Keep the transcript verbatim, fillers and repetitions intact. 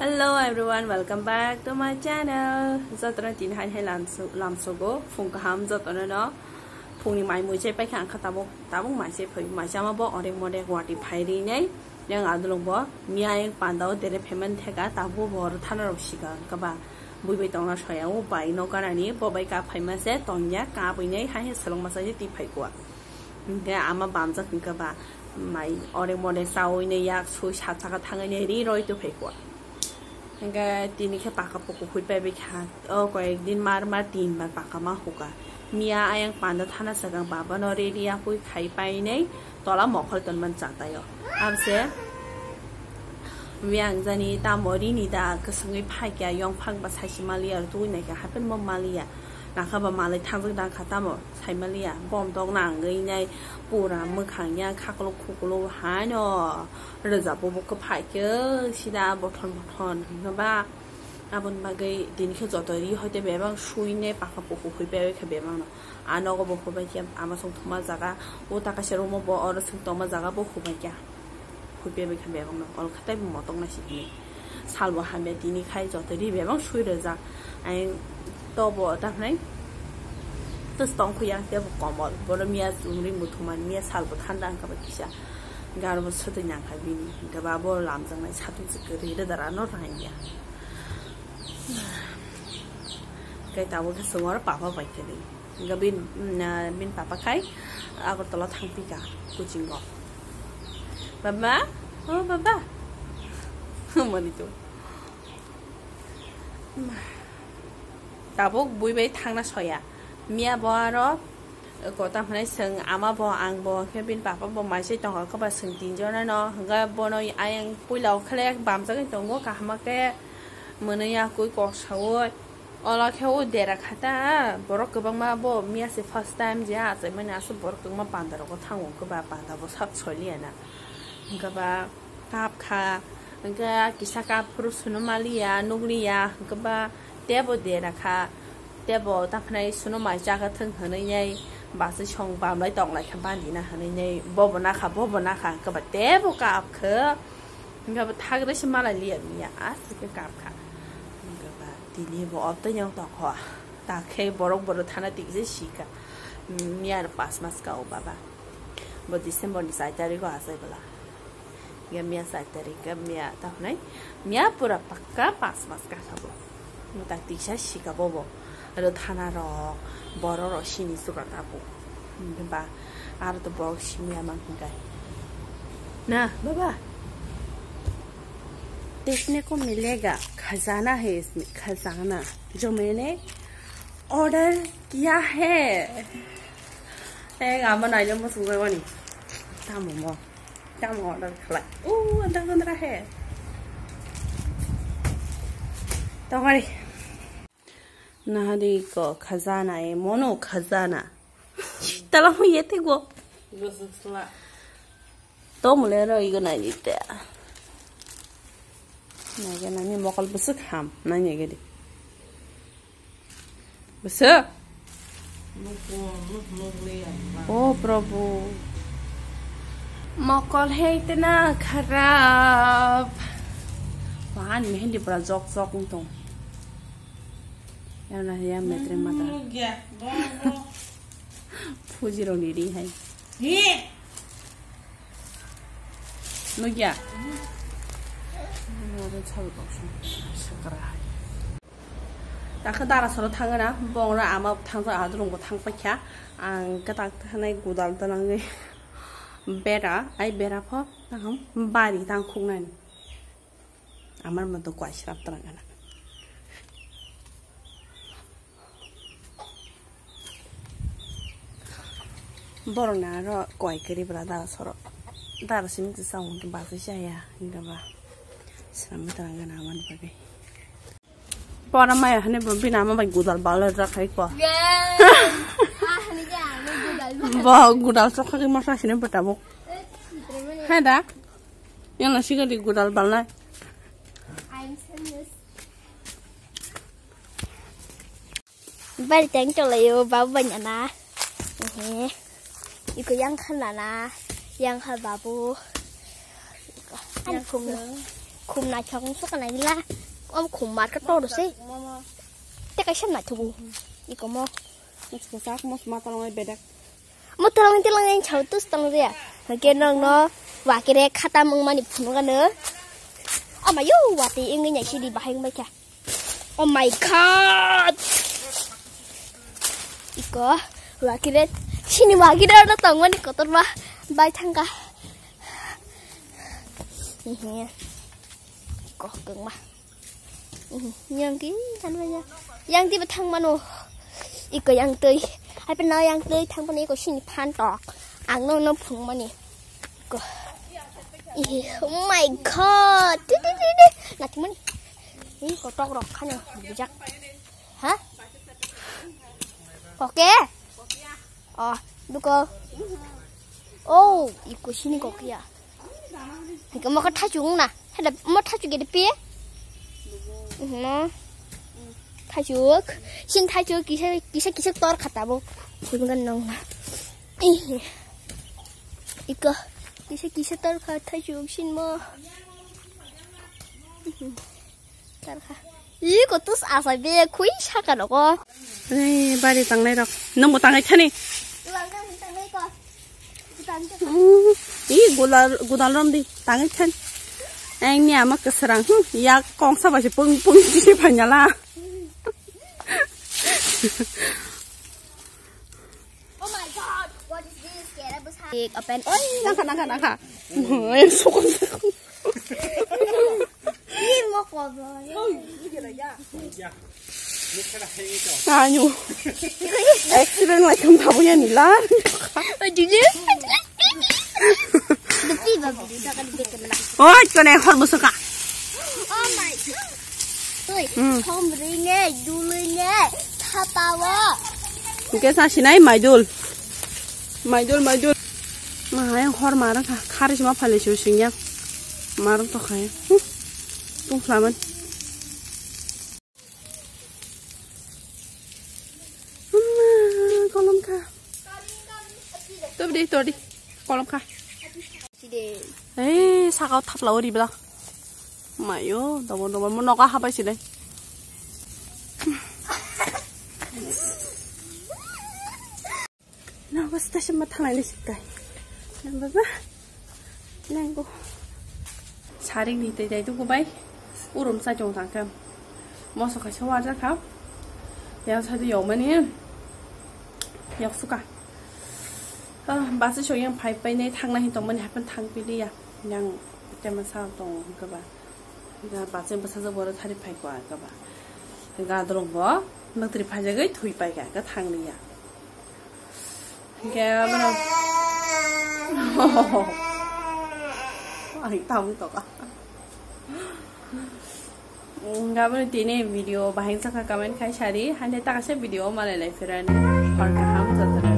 Hello everyone, welcome back to my channel. Jotono tini hai hai lamso-, lamsogo, phung kaham jotono no. Phungni mai mui chai paikha, angkha tabuk, tabuk mai chai phai, mai chama bo orek morek wati phai ri nai. Yang adulung bo, miya yang panda o dere phaimani theka, tabuk bo oro thana rok sika, kaba bui bai tongna soya, o bai no ganani, bo bai ka phaima se, tongya, ka bui nai, hai hai selong masa je ti phai kua. Hingke ama bamjak hingke ba mai ore more chawi ne yak sui sat saka thangwi ne ri roi tu phai kua. Hingke tini khe paka puku hui pai bai kha. O koyek din mar mar tin bar paka ma huka. Miya ayang panda thana sakang baba no ready ya hui khai pai nei tola mokhol ton man cha tayo. Abse miya ang jani tamo rini da kwswngwi phai kya yong phang ba sai si maliya tui nai kha happen mo maliya. Nakha ba malai thangjak dang kha tamo. Saimaliya, bom tok nangwi nai pura mwkhang ya khakluk khukluk haino rwjabo bo kwphai khe sida bothon bothon hwnkhe ba aboni bagwi tini khe joto ri hoite bebak sui ne paka puku hui bebak khe bebak no. A nogo bo hubai khe ama song thuma jaga o ta kaisa room o bo oro sing tongma jaga bo hubai khe. Hui bebak khe bebak no ol khatai bo motok nai si hini. Salbo hamya tini khai joto ri bebak sui rwjak. Ai tobo ta hwnai. Tos tong khu yang tebo komol. Bono miya chumri muthumani miya salbo thanda wngkha ba kisa. Garo bo sotwi nang kha bini. Hingkhe ba bo lamjaknai satung se kwrwi rwdara no rang ya. Kai tabuk khe sumar papa bai kwrwi. Hingke bin, mm, ah, bin papa khai Agartala thangpika coaching o. Baba, oh baba. Mani tu. Tabuk bui bai thangna soya. Miya bo aro kota hwnai swng ama bo ang bo khe bin papa bo mai se tongkha khe ba swng tin jona no hwnkhe bono ayang puila o khlek bamjagwi tongo kaham khe mwnwi yakui kok saui. Ola khe o dera kha ta, borok kwbangma bo miya se first time je achaimani aswk borok kwbangma panda rogo thango hwnkhe ba panda bo sak soi liya na. Hwnkhe ba kap kha, hwnkhe kisa kap phuru suno ma liya, nuk liya, hwnkhe ba tebo dera kha, tebo taphnai suno mai chaga thwng hwnwi nai bachwi song bamlai tonglai kha bandi na hwnwi nai bobo nakha, bobo nakha, hwnkhe ba tebo kap kha. Hingke bo thagre se malai liya miya, aswk khe kap kha. Hingke ba tini bo obtwi nyong tongkho. Ta khe borok borok thana tiki je sika. Miya aro pas mas ka o baba. Bo December ni sai tarik o achai bwla. Hingke miya sai tarik, hingke miya ta hwnai. Miya pura pakka pas mas ka kha bo. Mwtak tisa sika bobo. Aro thana rok, borok rok sini suka tabu. Ba, aro to borok simi ama hingkai. Na, baba. देखने को मिलेगा, खजाना है इसमें, खजाना, जो मैंने ऑर्डर किया है। Ek ama naile mo sungai wani. Tamo mo. Tamo order khlai. O, anda bandra hai. Tongari. Nahadi ko khajana e, mono khajana. Tala mo yete go. Gosok sla. To mule ro igo nai dite. Nai ge nani mokol busuk ham, nai ge di. Bwswk? Nukung, nuk, nuk le ang ma. O Prabhu. Mokol hai tena kharap. Wahan mehendi pura jok jok wng tong. Yang na yang metre mata. Nukya, bong, bong. Fuji roni ri hai. Hi. Nukya. Nukya. Nukya, chal bok sung. Sakra hai. Takhe dara soro thangna, bongno ama thangjak adrong bo thang paikha. Ang kwtak thanai gudal tanangwi bera, ai bera pho taham bari tang khuknani. Amar moto kwai srap tanang gana. Borok na aro kwai kwrwi bwla dara soro. Dara simi kwchang hwnkhe bagwi chaya hwnkhe ba. Swnamwi twlang gana amani bagwi. Pora maya hwnwi bo bini ama bai gudal bal rwjak hai ko. Bo gudal chokha khe masa sini bo tabuk. Hai da. Yang nasi gadi gudal balnai. Bari teng tolayo babu banyana. Ehe. Iko yang khanana, yang kha babu. Ani khung. khum naithok wng suka naila. Om khum market to se. Te kaisa naithok. Iko mo. Musko sak mos mata longai bedak. Mo talang talang yang chau tus tang ya. Ke nong no. Wa kere khata mung mani phunuk ano. Ama yo wati ingin ya sidi bahing bacha. Oh my god! Iko, wakire, sini wakire ano tongmani kotor ba, bai thangka. Hehe. Iko, kengma. Yang ki, kan ba ya. Yang di ba thangmano. Iko yang tui. Hai peno yang tui thangmani iko sini phantok. Ang no no phungmani. Iko. Ih, oh my god. Di, di, di, di. Natimani. Ih, kotok rok khani bijak. Ha? Koke? Oh, duko. Oh, iko sini koke ya. Iko maka thachung na. Hada mo thachuk gede pe. No. Thachuk. Sin thachuk kisa kisa kisa tor khata bo. Kudugan nong na. Ih. Iko. Kisa kisa tor kha thachuk sin mo. Tarkha. Ih, kotus asa be khui saka rogo. Ei, bari tangnai rok. Nungbo tangai thani. Ulang nang tangai ko. Ulang nang. Hmm, ih, gudal, gudal rom di. Tangai than. Eng ni ama keserang. Hmm, ya kongsa ba se pung pung si phanyala. Oh my god, what is this? Kera bus ha. Open. Oi, naka, naka, naka. Oi, sukun, sukun. Ih, mo ko bo. Anyu. Accident like kamu tahu ya nila. Aduh. Depi babu, jangan bikin lah. Oi, kena hor musuka. Oh my god. Oi, Hmm. Hom ringe, dulunge, thatawa. Hingke sa sinai maidul. Maidul, maidul. Ma hai hor mara kha, khari sima phale su singya. Marang to khai. Hmm. Tung khlaman. Amma, kolom kha. Tobdi, tobdi. Kolom kha. Ei, sakao thapla ori bla. Mayo, dobo dobo mo noka habai sile. Noka sita sima thangai le sitai. Baba. Nanggo. Saring ni tei tei tuku bai. Urum sa chong thang khe. Moso kaisa warjak kha. Yang sa di yomani. Yang suka. Ah, basi so yang phai pai nai thang nai tong mani hapan thang pili ya. Yang tema sa tong khe ba. Ga basi basa jo boro thari phai kwa khe ba. Ga drong bo. Nang tri phai jagai thui pai ka, ka thang ni ya. Hingke abono. Ai, tabuk toka. Hingke abono tini video bahai saka comment khai sari, hande takasa video malai lai phirani. Hor kaham jotono.